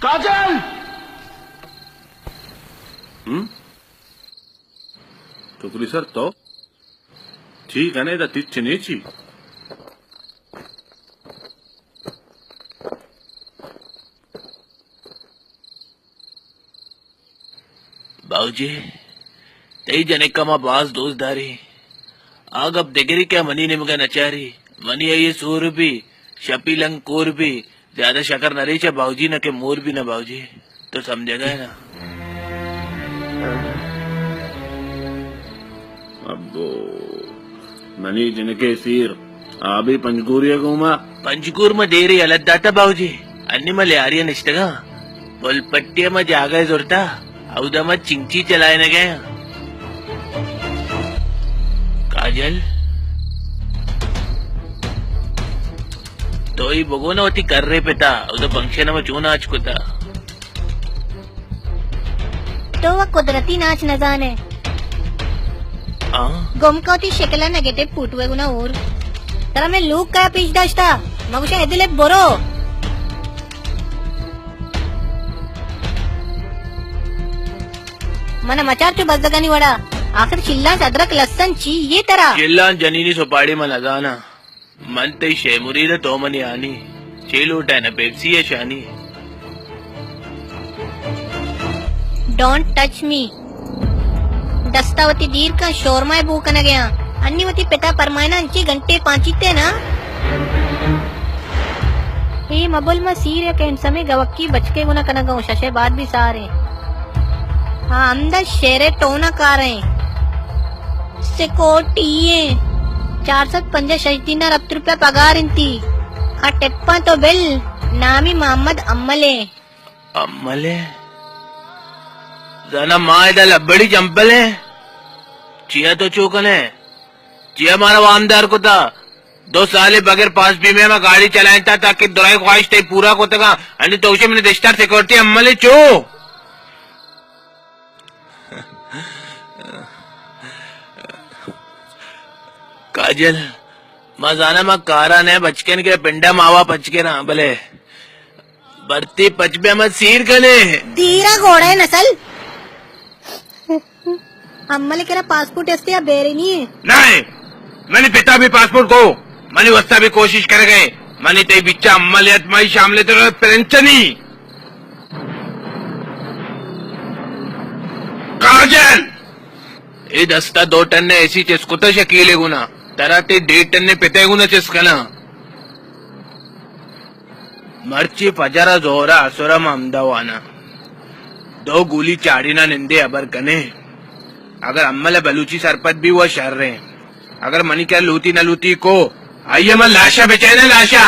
کاجل! ہم؟ ٹکری سر تو؟ ٹھیک ہے نا، ادا تچ نہیں چی؟ باوجی، تئی جنک ءَ ما باز دوست داریں۔ آ گپ دگری کہ منی نیمگ ءَ نچاری، منی آئی ءِ سور بی، شپی لنگ کور بی، زیادہ شکر نہ ریچ ءَ باوجی، نہ کہ مور بی نہ باوجی۔ تو سمجھگا ئے نا؟ ابو، منی جنکے سیر، آ بی پنجگوری ءَ گوما۔ پنجگور ما دیرے یلہ داتا باوجی، انی ما لیاری ءَ نشتگاں۔ پل پٹی ءَ ما جاگہ زرتا، اودا ما چنگچی چلائینگا آں۔ کاجل، تو ای بگو نا وتی کرے پتا، اودا فنکشن ءَ ما چون آچ کتا؟ تو و قدرتی ناچ نزانے۔ آ؟ گم کا وتی شکل ءَ نیگیٹو پوٹوے گنا اور۔ ترا میں لوگ کا پیش داشتا، مگوشا ادلے برو۔ من مچار چو بزگانی وڑا۔ آخر چلان ادرک لسن چی یہ ترا؟ چلان جنینی سپاڑی من نزانا۔ من تئی شے مرید، تو منی ہانی۔ چے لوٹائے نا پیپسی ءِ شانی؟ Don't touch me. دستا وتی دیر کن، شورما ءِ بو کنگ ءَ آں۔ انی وتی پتا پرمائنا انچی گھنٹے پانچیتے نا۔ اے مبل ما سیر یک ہینڈسمیں گوکی بچکے گنا کنگ ءَ آں، ششے بعد بھی ساریں۔ ہاں، ہمدا شیرے ٹونا کاریں۔ سیکورٹی ایں۔ چار سد پنجاہ شش دینار ہپت روپیہ پگار انتی۔ آ ٹپاں تو بل، نامی محمد امل ایں۔ امل ایں؟ زانا ما ادا لبڑی چمپل ایں؟ چیا تو چو کنے؟ چیا مارا وامدار کتا؟ دو سالے بغیر پاس بیمے ما گاڑی چلائینتا تاکہ درائی خواہش تئی پورا کتگا۔ انی تو گوشے منی دشتار سیکورٹی امل ایں چو؟ کاجل، ما زانا ما کارا نہ بچکن کے پنڈا ماوا پچ کے نا، بلے برتی پچ بے ما سیر کنے۔ دیرا گھوڑے نسل۔ امل کرا پاسپورٹ استے یا بیرے نہیں ہے؟ نہیں، منی پتا بھی پاسپورٹ کو، منی واسطہ بھی کوشش کر گئے۔ منی تئی بچہ امل یت مائی شاملے تو پرنچنی۔ کاجل! اے دستا دو ٹن ایسی چست کتا شکیلے گنا، ترا تے ڈیڑھ ٹن پتے گنا چست کنا۔ مرچی فجر ءَ، ظہر ءَ، عصر ءَ ما ہمدا واناں۔ دو گولی چاڑیناں نندے ہبر کنے۔ اگر امل ءَ بلوچی سرپد بی و شریں۔ اگر منی کر لوتی نہ لوتی کو، آئی ءَ من لاشا بچینے لاشا۔